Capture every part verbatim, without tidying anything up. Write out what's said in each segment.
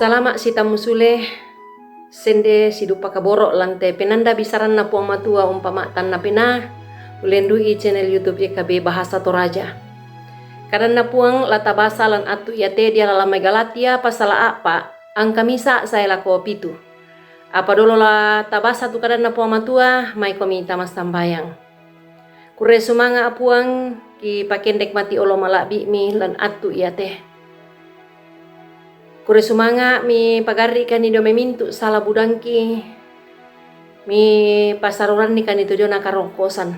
Salama' sitammu sule, sende sidupa kaboro' lan te penanda bisaranna Puang Matua umpama' tanna penaa, ulendu'i channel YouTube Y K B Bahasa Toraja. Kadanna Puang la tabasa lan attu iate diala lan mai Galatia pasala a'pa', angka misa' sae lako pitu. Apa dolo la tabasa tu kadanna Puang Matua, maikomi tama sambayang. Kurre sumanga' Puang, kipakendek mati olo mala'bi'mi lan attu iate. Kurre sumanga' mi pagarri'kanni dio mai mintu' sala budangki, mi pasarurannikani tu diona karongkosan.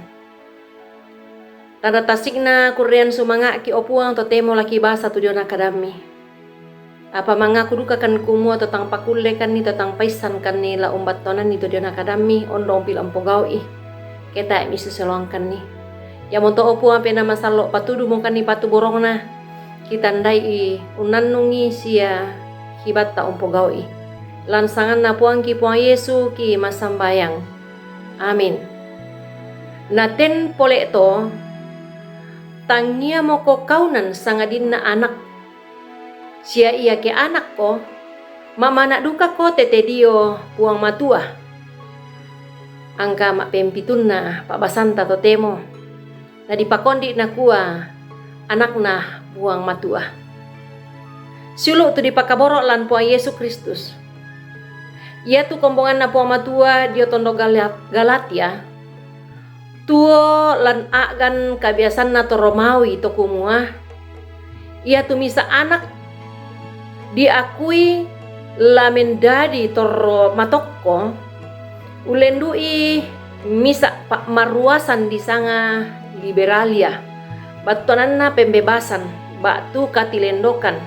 Tanda tasikna kurrean sumanga'ki, o Puang, totemo la kibasa tu diona kadammi. Apa mangaku dukakan kumua to tang pakullekanni, to tang paissankanni la umbattuananni to diona kadammi, ondong pila umpogau'i. Ketae'mi sisoloangkanni. Iamoto o Puang Penaa Masallo' patudumokanni patu borongna, kitandai'i unnannungi sia kibatta umpogau'i. Lan sanganna Puangki Puang Yesu ki massambayang. Amin. Na ten pole to, tangiamoko kaunan sangadinna anak. Sia iake anakko, ma'mana' dukako tete dio Puang Matua. Angka ma'pempitunna pa'basanta totemo, nadipakondi' nakua, Anakna Puang Matua. Siulu' tu dipakaboro' lan Puang Yesu Kristus. Iatu kombonganna Puang Matua dio tondok Gala-, Galatia, tuo lan a'gan kabiasanna to Romawi to kumua, iatu misa' anak diakui la mendadi torro matokko, ulendu'i misa' pa'maruasan disanga liberalia, battuananna pembebasan, ba'tu katilendokan.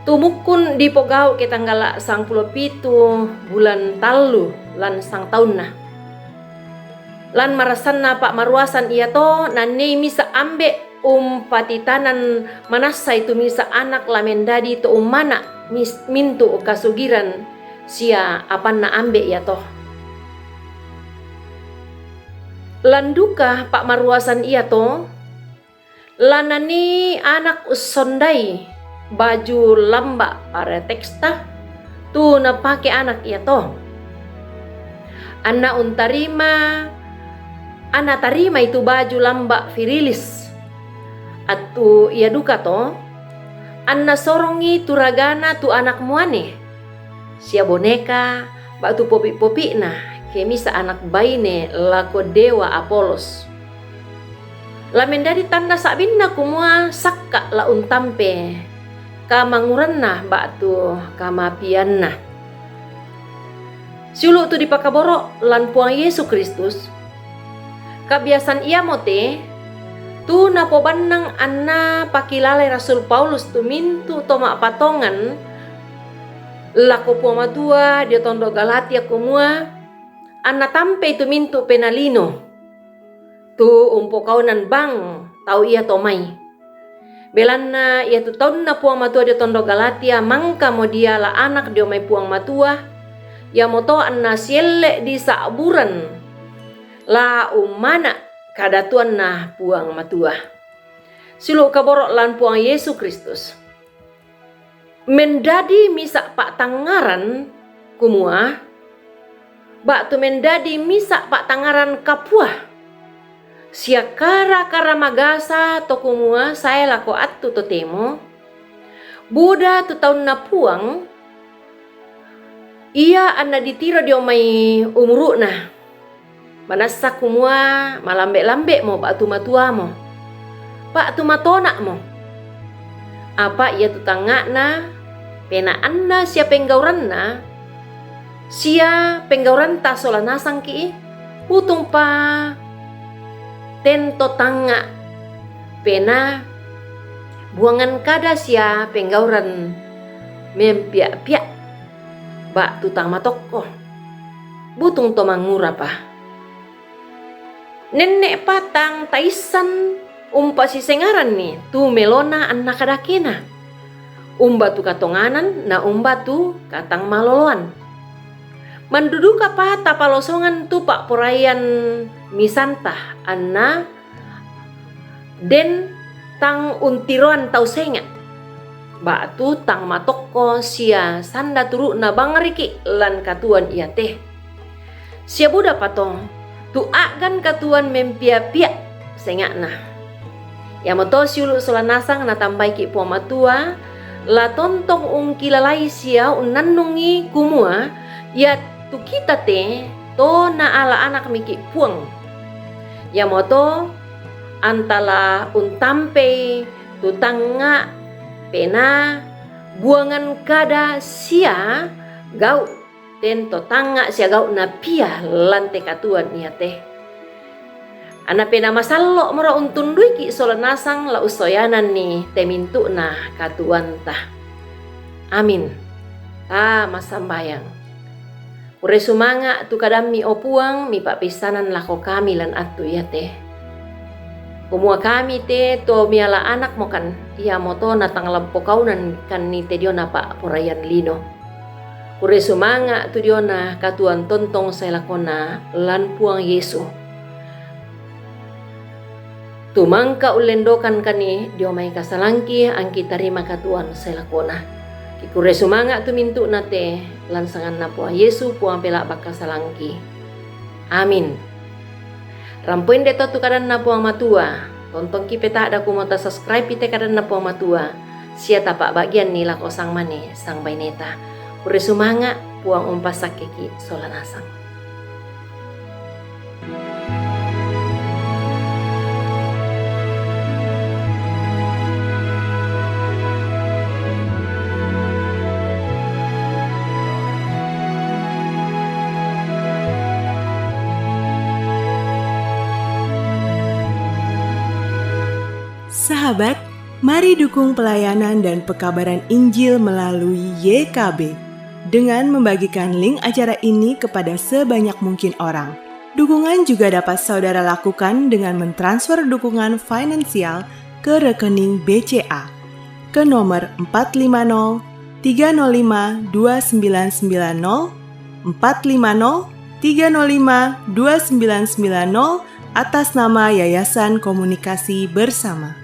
Tumukkun dipogau' ke tanggala' sangpulo pitu bulan tallu lan sangtaunna. Lan marassanna pa'maruasan iato, nannei misa' ambe' umpatitanan manassai tu misa' anak la mendadi to ummana' mis-, mintu' kasugiran sia apanna ambe' iato. Lan duka pa'maruasan iato, la nanii anak ussondai baju lamba' pareteksta tu napake anak iato. Anna untarima, anna tarimai tu baju lamba' firilis. Attu ia duka to, anna sorongi tu ragana tu anak muane, sia boneka, ba'tu popi'-popi'na, ke misa' anak baine lako dewa Apolos. La mendadi tanda sa'binna kumua sakka' la untampe kamanguranna ba'tu kamapianna. Siulu' tu dipakaboro' lan Puang Yesu Kristus, kabiasan iamote tu napobannang anna pakilalai Rasul Paulus tu mintu' to ma'patongan lako Puang Matua dio tondok Galatia kumua, anna tampei tu mintu' penaa lino, tu umpokaunan bang tau iato mai. Belanna iatu taunna Puang Matua dio tondok Galatia mangkamo diala anak dio mai Puang Matua, iamoto anna sielle' disa'buran la ummana' kadatuanna Puang Matua. Siulu' kaboro' lan Puang Yesu Kristus. Mendadi misa' pa'tangngaran kumua, ba'tu mendadi misa' pa'tangngaran kapua, sia kara-kara magasa to kumua sae lako attu totemo, buda tu taunna Puang, ia anna ditiro dio mai umuru'na. Manassa kumua malambe'-lambe'mo ba'tu matuamo, ba'tu matona'mo. Apa iatu tangnga'na, penaanna sia penggauranna, sia penggauranta sola nasangki, butungpa ten to tangnga' penaa, buangan kada sia penggauran mempia'-pia', ba'tu tang matokko. Butung to mangurapa. Nenne'pa tang taissan umpasisengaranni tu melona anna kadakena, umba tu katonganan na umba tu katangmaloloan. Mandudukapa tapalosongan tu pa'poraian misanta anna den tang untiroan tau senga'. Ba'tu tang matokko sia sanda turu'na bangriki' lan katuoan iate. Sia buda pato, tu a'gan katuoan mempia-pia' senga'na. Iamoto siulu' sola nasang natambaiki' Puang Matua, la tontong ungkilalai sia unnannungi kumua, ia tu kita te to naala anakmiki' Puang. Iamoto anta la untampei tu tangnga', penaa, buangan kada sia gau', ten to tangnga' sia gau' napia lan te katuoan iate. Anna penaa masallo' mora untunduiki' sola nasang la ussoyananni te mintu'na katuoanta. Amin. Ta massambayang. Kurre sumanga' tu kadammi, o Puang, mipa'peissanan lako kami lan attu iate. Kumua kami te to miala anakmokan, iamoto natang lampokaunan kanni te diona pa'poraian lino. Kurre sumanga' tu diona katuoan tontong sae lakona lan Puang Yesu. Tu mangka ullendokan kani dio mai kasalangki, angki tarima katuoan sae lakona. Kikurre sumanga' tu mintu'na te, lan sanganna Puang Yesu, Puang pela'bak kasalangki. Amin. Rampoinde to tu kadanna Puang Matua, tontongki peta'da kumua tasubscribe te kadanna Puang Matua, sia tapa'bagianni lako sangmane sangbaineta. Kurre sumanga', Puang umpassakkeki' sola nasang. Sahabat, mari dukung pelayanan dan pekabaran Injil melalui Y K B dengan membagikan link acara ini kepada sebanyak mungkin orang. Dukungan juga dapat saudara lakukan dengan mentransfer dukungan finansial ke rekening B C A ke nomor empat lima nol tiga nol lima dua sembilan sembilan nol, empat lima nol tiga nol lima dua sembilan sembilan nol, atas nama Yayasan Komunikasi Bersama.